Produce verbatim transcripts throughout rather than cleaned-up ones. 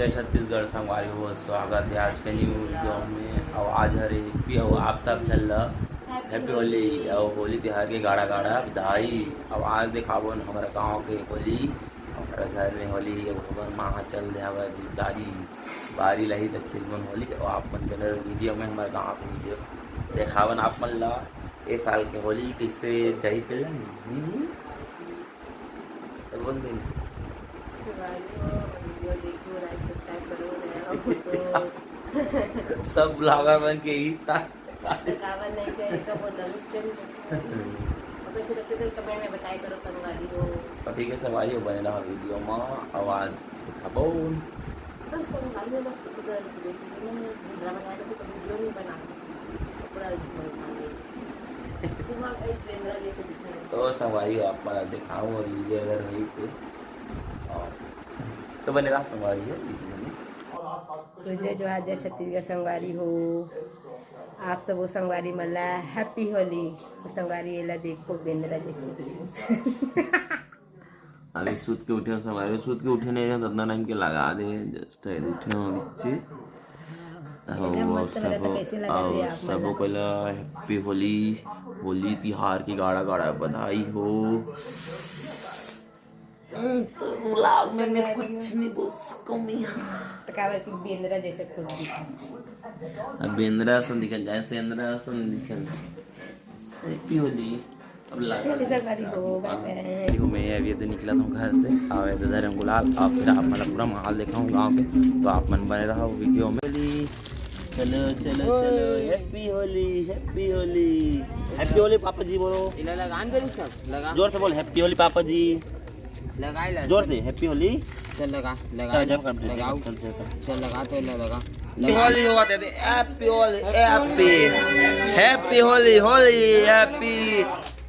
जय छत्तीसगढ़ संगवारी हो, स्वागत है आज के न्यू वीडियो में। और आज हरे हैप्पी और आप सब झन ल हैप्पी होली और होली तिहार के गाड़ा गाड़ा बधाई। और आज देखाबो न हमर गांव के होली, हमर घर में होली, अब हमर माँ ह चल दे हवय दादी बारी लाही त खेलबो न होली। और आप मन के वीडियो में हमर गांव के वीडियो देखावन आप मन ला। ए साल के होली कैसे जाही तेला जी? तो बोल दे। संगवारी हो, वीडियो देखो, लाइक सब्सक्राइब करो, नया हो तो। सब ब्लॉगर मन के ही था। काबर नहीं करे तो वो दलित चल। अब ऐसे रखते थे कमेंट में बताई करो संगवारी हो। और ठीक है संगवारी हो, बने रहा वीडियो में, आवाज खबोन। तो संगवारी हो, बस उधर सुबह सुबह में वीडियो बना लेते तो वीडियो नहीं बना सकते। पूरा दिखाई। सिमा एक बेंद्रा जैसे दिखने। तो संगवारी हो, आप मन देखाऊं और वीडियो अगर रही तो, और तो बने रहा संगवारी हो वीडियो में। तो जय जोहार, जय छत्तीसगढ़ संगवारी हो। आप सब वो संगवारी मन ला हैप्पी होली। तो संगवारी एला देखो बेंद्रा जैसे। अभी सुत के उठे हो संगवारी, सुत के उठे नहीं रहे, उतना टाइम के लगा दे, जस्ट उठे हो अभी से। एकदम और मस्त लगा था, सबो, कैसे लगा और रही है आप सबो मतलब? पहला हैप्पी होली, होली तिहार की गाड़ा गाड़ा बधाई हो। तो व्लॉग में मैं कुछ नहीं बोल सकूँ मैं यहाँ। तो काबर कि बेंद्रा जैसे खुद दिखा। अब बेंद्रा सन दिखन जाए, सेंद्रा सन दिखन। हैप्पी होली। अब लगा हैप्पी संगवारी हो, बाय बाय। हैप्पी हो, मैं अभी तो निकला था घर से, आवे तो धर्म गुलाल। अब फिर आप मतलब पूरा माहौल देखा हूँ गाँव के, तो आप मन बने रहो वीडियो में। होली, चलो चलो चलो, happy Holi, happy Holi, happy Holi पापा जी बोलो। इला लगान बेली सब लगा। जोर से बोल, हैप्पी होली पापा जी। लगा ही ला, जोर चल। से, हैप्पी होली। चल लगा, लगा चल, ला, जब कर, लगा। चल, चल, चल। चल लगा तो ले लगा। हैप्पी होली हुआ तेरे, happy Holi, happy, happy Holi, Holi, happy,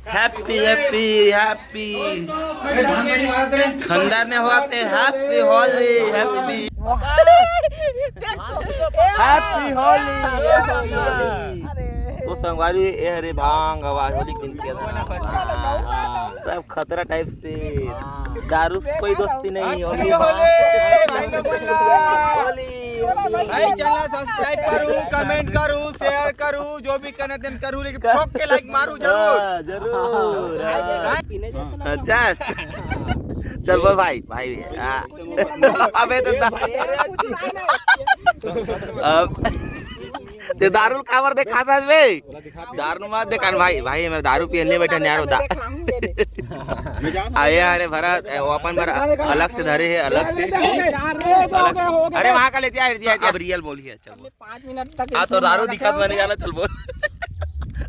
happy, happy, happy. खंडर में हुआ ते, happy Holi, happy, happy Holi, happy. तो संगवारी, ए हरे भांग, आवाज होली किन किया था। सब खतरा टाइप से। दारू से कोई दोस्ती नहीं, only भाई। होली, होली। भाई, चैनल सब्सक्राइब करू, कमेंट करू, शेयर करू, जो भी करना देन करू, लेकिन ठोक के लाइक मारू जरूर। हाँ, जरूर। हाँ। अच्छा, चल बोल भाई, भाई। हाँ। अबे तो दा-, अब ते दारू काबर देखा था बे? दारू मत देखान भाई, भाई मैं दारू पिए नहीं बैठा यार। दा-, अरे, अरे भरत, ए, वो अपन बर अलग से धरे है, अलग से। अलग, अरे वहाँ का लेते यार, अब रियल बोलिए, चल बोल। पाँच मिनट तक हाँ, तो दारू दिखात बने जाना, चल बोल।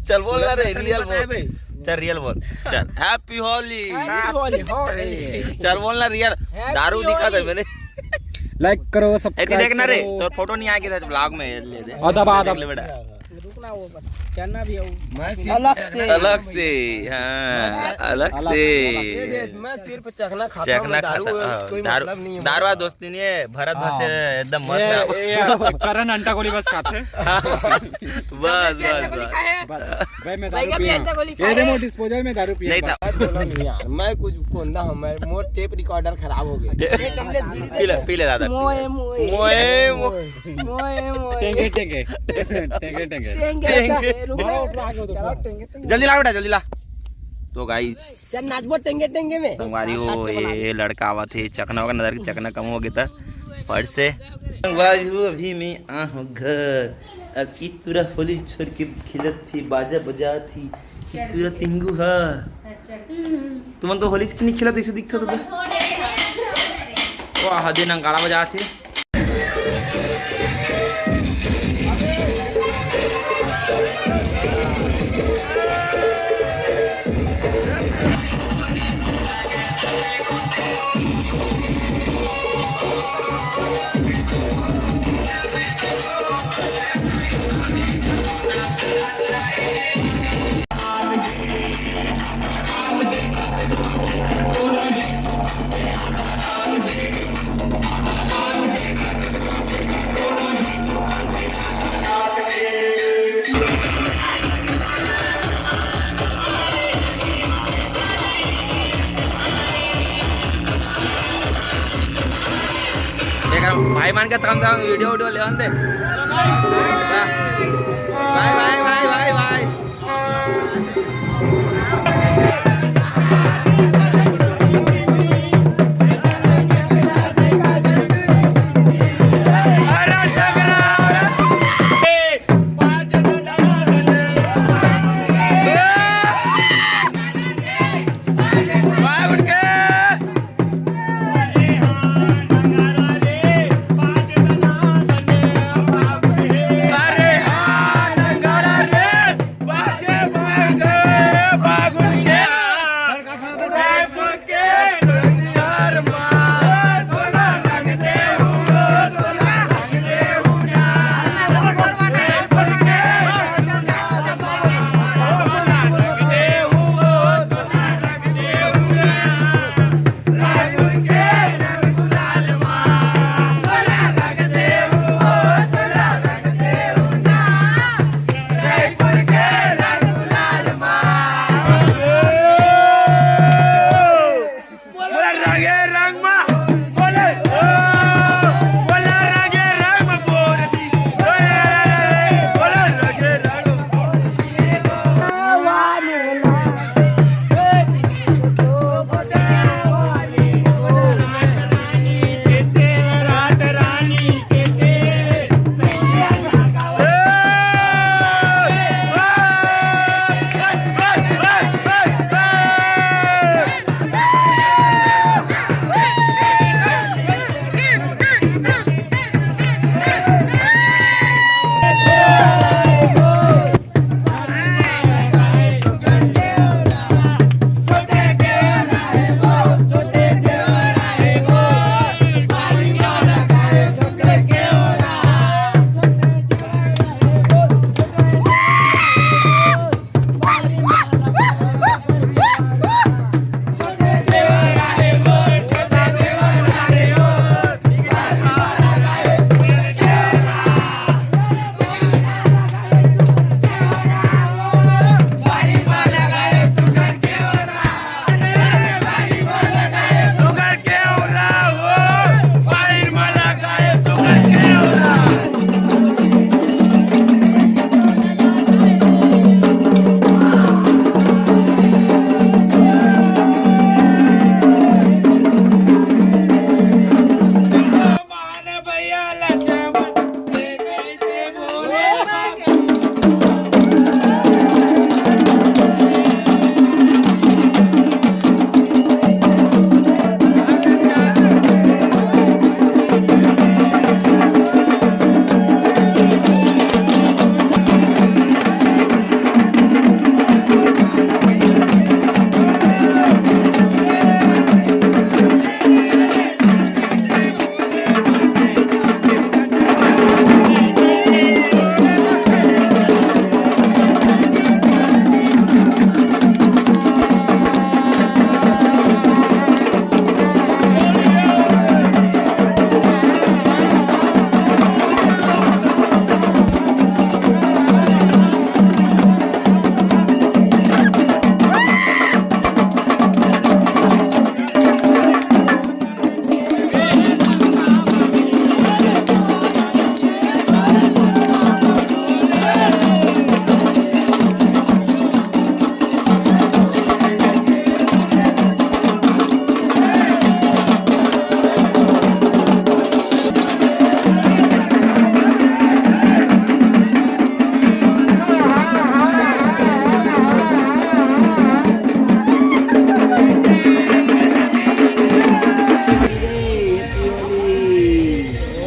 चल बोल ना रे, रियल बोल। चल रियल बोल। चल, हैप्पी होली। हैप्पी होली, होली। चल बोल ना रियल। दारू दिखात है मैंने। लाइक करो, सब्सक्राइब करो। देख ना रे, तो फोटो नहीं आके था ब्लॉग में, ले दे। और दबा, दबा। ले बेटा। रुकना वो बस। चलना भी हो। मैं सिर्फ अलग से। अलग से, हाँ, अलग से। ये दे, मैं सिर्फ चखना खाता हूँ, चखना दारू खाता, हाँ, कोई दारू, मतलब नहीं है दारू मेरा। दोस्ती नहीं है, भरत हाँ। भसे एकदम मस्त ये, है। ये करण अंटा गोली बस खाते। बस, बस, बस। बस, भाई, मैं दारू पिए। ये दे, मोर डिस्पोजल में दारू पिए नहीं बस। था। बात बोला नहीं यार, मैं कुछ कोंदा हूँ, मैं, मोर टेप रिकॉर्डर खराब हो गया। पी ले, पी ले दादा। मोए, मोए। मोए, मोए। मोए, मोए। टेंगे, टेंगे। टेंगे, टेंगे। टेंगे, टेंगे। अच्छा, रुक, रुक, रुक, रुक, चलो, टेंगे, टेंगे। जल्दी ला बेटा, जल्दी ला। तो गाइस, चल नाचबो टेंगे, टेंगे में। संगवारी हो, ये लड़का आवत है, चकना होगा, नजर की चकना कम हो गया था, फट से। संगवारी हो, अभी मैं आ हूँ घर। अब ई पूरा होली छोड़ के खेलत थी, बाजा बजात थी, ई पूरा टिंगू हा। तुमन तो होली नहीं खेलत, इसे दिखता तो। वाह, दे नंगाड़ा बजात है। भाई मान के कम से कम वीडियो वीडियो लेवन दे। बाय बाय बाय बाय बाय।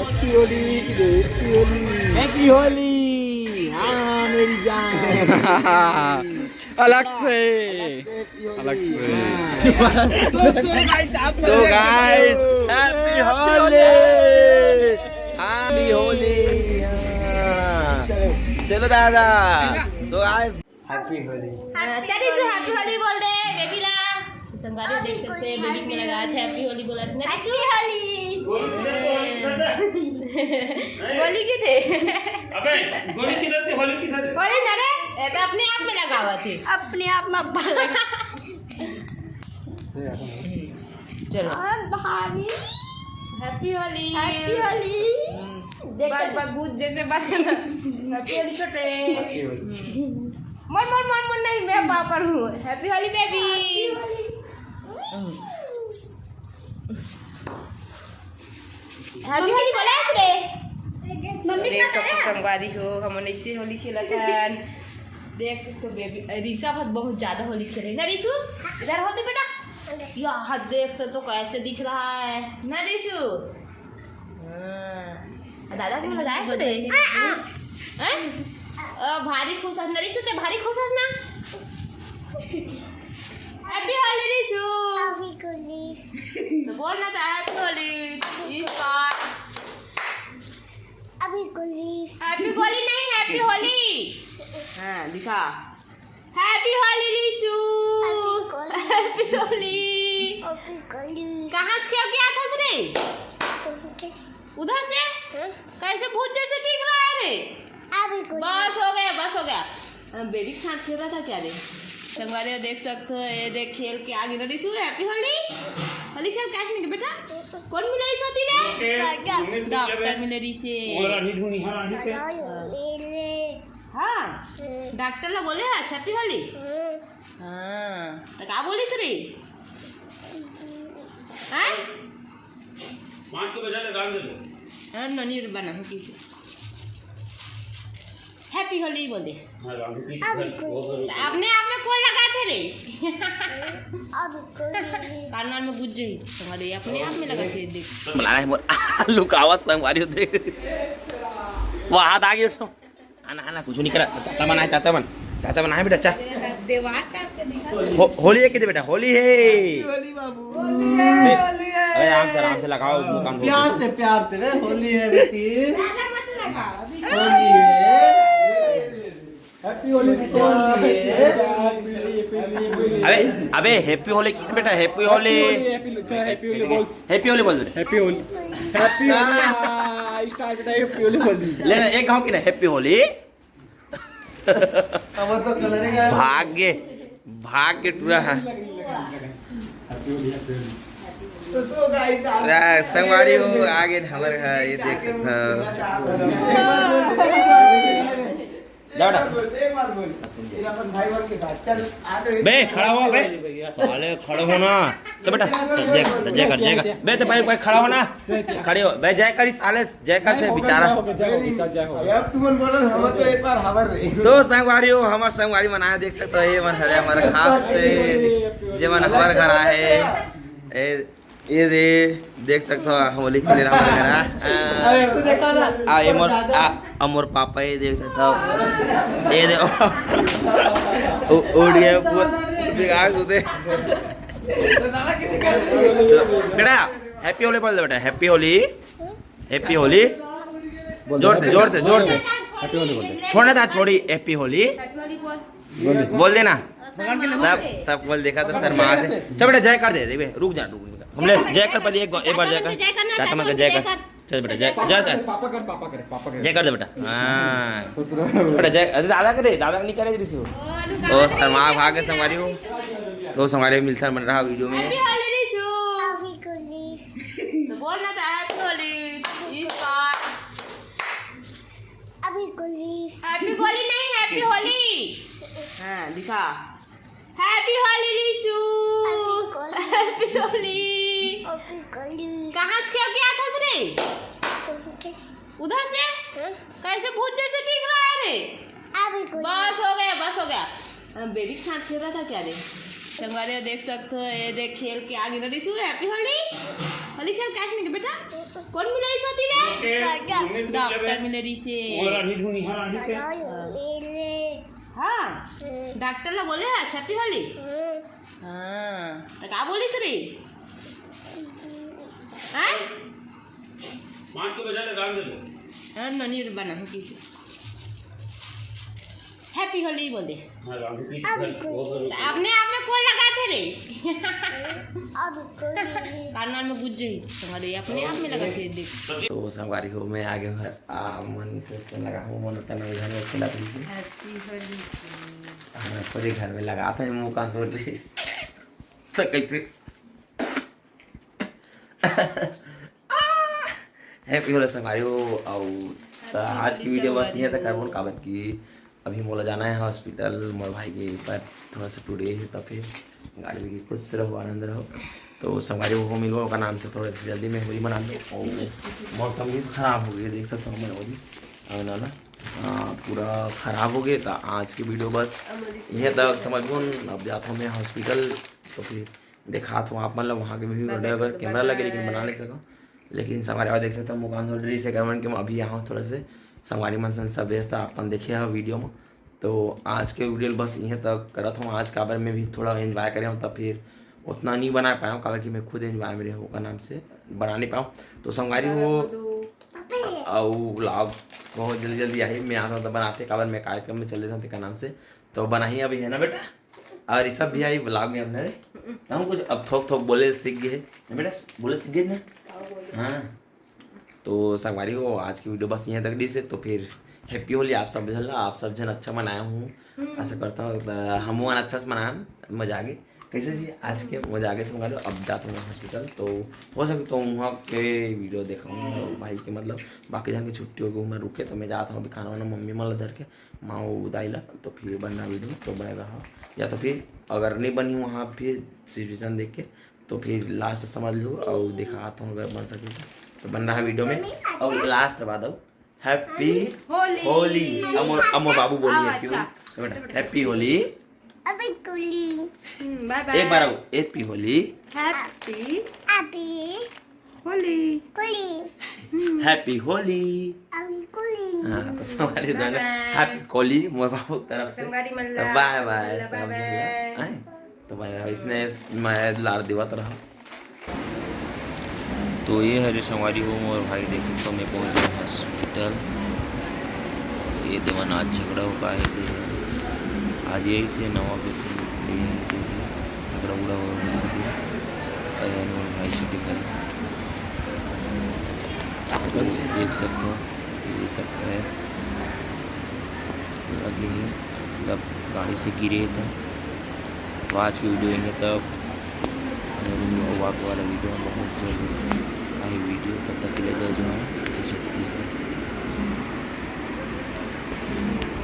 Happy Holi, Happy Holi, Happy Holi। Happy Holi। हाँ, मेरी जान। अलग से, अलग से। तो guys, Happy Holi। Happy Holi। हाँ। चलो दादा, तो guys, Happy Holi। हाँ, चलिए जो Happy Holi बोल दे, बेटी ला। संगवारी देख सकते हैं, बेटी में लगाया था Happy Holi बोला था। Happy Holi। गोली की थे? अबे, गोली की थे, होली की थे? होली ना रे, ये तो अपने आप में लगा हुआ थी। अपने आप में अब्बा लगा। चलो। और भाभी। Happy Holi। Happy Holi। देख बात, बात भूत जैसे बात। Happy Holi छोटे। Happy Holi। मन, मन, मन, मन नहीं, मैं पापा हूँ। Happy Holi baby। Happy Holi बोला है रे। मम्मी देख सकते संगवारी हो, हम ऐसे होली खेलत हन। देख सकते हो बेबी, रिशा बहुत, बहुत ज्यादा होली खेले ना रिशु? इधर होते बेटा। यह देख सकते हो कैसे दिख रहा है ना रिशु? हाँ। दादा को लगाए से रे? हैं? अ, भारी खुश हस ना रिशु, ते भारी खुश हस ना? Happy Holi Rishu. तो बोल ना तो Happy Holi। इस बार अभी गोली। Happy गोली नहीं, Happy Holi। हाँ, दिखा। Happy Holi Rishu. Happy Holi। Happy Holi। Happy Holi। कहाँ से खेल के आया था रे? उधर से? हाँ। कैसे भूत जैसे दिख रहा है रे? अभी गोली। बस हो गया, बस हो गया। बेबी के साथ खेल रहा था क्या रे? संगवारी हो देख सकते हो, ये देख खेल के आ गिरा रिशु। Happy Holi। होली खेल कैसे मिले बेटा? कौन मिले रिशु होती रे? डॉक्टर मिले रिशु। हाँ। डॉक्टर ला बोले है Happy Holi। हाँ। तो का बोलिस रे? हैं? पाँच के बजाय राम दे दो। हाँ, ननी बना हो किसी। Happy Holi बोल दे। हाँ, राम की तो अपने आप में कौन लगा थे रे? कान वान में गुज जाई तुम्हारे, अपने आप में लगा थे। देख। बना रहा है मोर लुकावा संगवारी होते। वो हाथ आगे उठो। आना, आना, कुछ नहीं करा। चाचा मन आए, चाचा मन। चाचा मन आए बेटा, चा। हो-, होली है किधर बेटा? होली है। होली बाबू। अरे आराम से, आराम से लगाओ, मुंह कान खोल के। प्यार से, प्यार से रे, होली है बेटी। होली है। Happy होली। अबे, अबे Happy होली की बेटा, Happy होली। Happy होली बोल। Happy होली बोल बेटा। Happy Holi. Happy Holi. Star बेटा Happy होली बोल दी। ले ना, एक गाँव की ना Happy होली। भाग गे, भाग गे टूरा है। तो so guys, आप संगवारी हो, आ गे हमर घर, ये देख सकते हो। जाओ ना। एक बार बोल, एक बार बोल। फिर अपन भाई बहन के साथ। चल, आ तो। बे, खड़ा हो बे। साले, खड़े हो ना। चल बेटा, जय, जय कर, जय कर। बे, तो भाई, भाई, खड़ा हो ना। खड़े हो। बे, जय कर, इस साले, जय कर, थे बेचारा। अबे, अब तुमन बोलो ना, हम तो एक बार हवर रहे। तो संगवारी हो, हमर संगवारी मन आए, देख सकते हो, ये मन हरे हमर खास से, जे मन हमर घर आए। ए, ये दे, देख सकते हो, होली खेले रहा हमर घर, हाँ। अरे, तू देखा ना। आ, ये मोर, आ, आ मोर पापा, ये देख सकते हो। ये दे, उ-, उड़ गए पूरा, बिगाड़ दे। तो बेटा, Happy होली बोल दे बेटा, Happy होली, Happy होली। जोर से, जोर से, जोर से। Happy होली बोल दे। छोड़ना था, छोड़ी, Happy होली। बोल दे। बोल देना। सब, सब बोल देखा तो शर्मा के। चल बेटा, जय कर दे, देख बे, रुक जा, रुक, रुक। हम ले जय कर पहले, एक बार, एक बार जय कर। चाचा मन के जय कर। चल बेटा, जय, जय कर। पापा कर, पापा कर, पापा कर। जय कर दे बेटा। हाँ। ससुरा। बेटा, जय, अरे दादा करे, दादा नहीं करे रिसीव। ओ, शर्मा भाग के संगवारी हो। तो संगवारी मिलता बन रहा वीडियो में। Happy होली रिशु। तो बोल ना तो Happy होली। इस बार। अभी गोली। Happy गोली नहीं, Happy होली। हाँ, दिखा। Happy Holi Rishu. Happy Holi. Happy Holi. Happy Holi. कहाँ से खेल के आया था रे? उधर से? हाँ। कैसे भूत जैसे दिख रहा है रे? अभी गोली। बस हो गया, बस हो गया। बेबी के साथ खेल रहा था क्या रे? संगवारी हो देख सकते हो, ये देख खेल के आ गिरा रिशु। Happy होली। होली खेल कैसे मिले बेटा? कौन मिले रिशु होती रे? डॉक्टर मिले रिशु। हाँ। डॉक्टर ला बोले है Happy होली। हाँ। तो का बोलिस रे? हाँ? पाँच के बजाय राम दे दो। हाँ, ननी बना हो किसी। Happy होली बोल दे। हाँ, राम की। तो अपने आप में कौन लगा थे रे? कान वान में गुज जाई, संगवारी, अपने आप में लगा थे, देख। तो संगवारी हो, मैं आगे भर, आ, मन से तो लगा हूँ, मन तन घर में खेला तुमसे। Happy होली। हाँ, पूरे घर में लगा था, मुंह कान खोल रही। तो कैसे? Happy Holi संगवारी हो। अउ त आज की video बस इहें तक करबो, काबर कि अभी मोला जाना हे hospital, मोर भाई के पैर थोड़ा सा टूटे हे, त फिर गाड़ी में खुश रहो, आनंद रहो। तो संगवारी हो, मिलबो ओकर नाम से थोड़ा सा जल्दी में होली मना लो। अउ मौसम भी खराब हो गया, देख सकते हो हमारे होली, अउ ना, ना, हाँ, पूरा खराब हो गया। त आज की video बस इहें तक समझबो। अब जात हूँ मैं hospital, तो फिर दिखात हूँ आप मन ला वहाँ के भी। अगर camera लगे लेकिन बना नहीं सका। लेकिन संगवारी हो, देख सकते हो मुकान थोड़ा ड्रेस है करवन के, मैं अभी यहाँ थोड़ा से संगवारी मन सन सब व्यस्त आप मन देखे हो video में। तो आज के video बस इहें तक करत हूँ। आज काबर मैं भी थोड़ा enjoy करे हूँ, तब फिर उतना नहीं बना पाया हूँ, काबर कि मैं खुद enjoy में रहूँ का नाम से बना नहीं पाऊँ। तो संगवारी हो, अउ vlog बहुत जल्दी जल्दी आही, मैं आता हूँ तो बनाते, काबर मैं कार्यक्रम में चले जाते का नाम से, तो बनाही अभी, है ना बेटा? अउ ऋषभ भी आई vlog में अपने। हम कुछ अब थोक थोक बोले सीख गए हैं ना बेटा, बोले सीख गए ना। हाँ, तो संगवारी हो, आज की video बस इहें तक दिस हे। तो फिर Happy Holi आप सब झन ला, आप सब झन अच्छा मनाया हूँ, आशा करता हूँ। त हमहू मन अच्छा से मनाया, मजा आ गई। कैसे जी आज के मजा आ गई संगवारी हो। अब जात हूँ मैं hospital, तो हो सके तो वहाँ के video दिखाऊँ भाई के, मतलब बाकी जन के छुट्टी हो गई, मैं रुके, तो मैं जात हूँ अभी खाना वाना मम्मी मन ला धर के, माँ उ दाई ला, तो फिर बनना video तो बने रहा, या तो फिर अगर नहीं बनी वहाँ फिर situation देख के, तो फिर last समझ लो अउ दिखात हूँ अगर बन सके तो, तो बन रहा video में। अउ last बात अउ Happy होली। होली। अब मोर, अब मोर बाबू बोली आओ, Happy अच्छा। होली। तो बेटा, Happy होली। अभी होली। हम्म, bye bye। एक बार आओ, Happy होली। Happy अभी होली। होली। हम्म। Happy होली। अभी होली। हाँ, तो संगवारी हो, bye bye। Happy होली मोर बाबू तरफ से। संगवारी मन ला, bye bye, bye bye। आए? तो बने रहो, इसने मैं दुलार देवत रहा। तो ये हरे संगवारी हो मोर भाई, देख सकते हो मैं पहुँच गया hospital। ये देवन आज झगड़ा हो का है, आज यही से नवा patient झगड़ा उड़ा हो गया। मोर भाई छोटे भाई, तो देख सकते हो ये तक है लगे है, मतलब गाड़ी से गिरे था। तो आज की video यहीं तक। वॉक वाला video में बहुत जल्दी आई video, तब तक के लिए जय जवान, जय श्री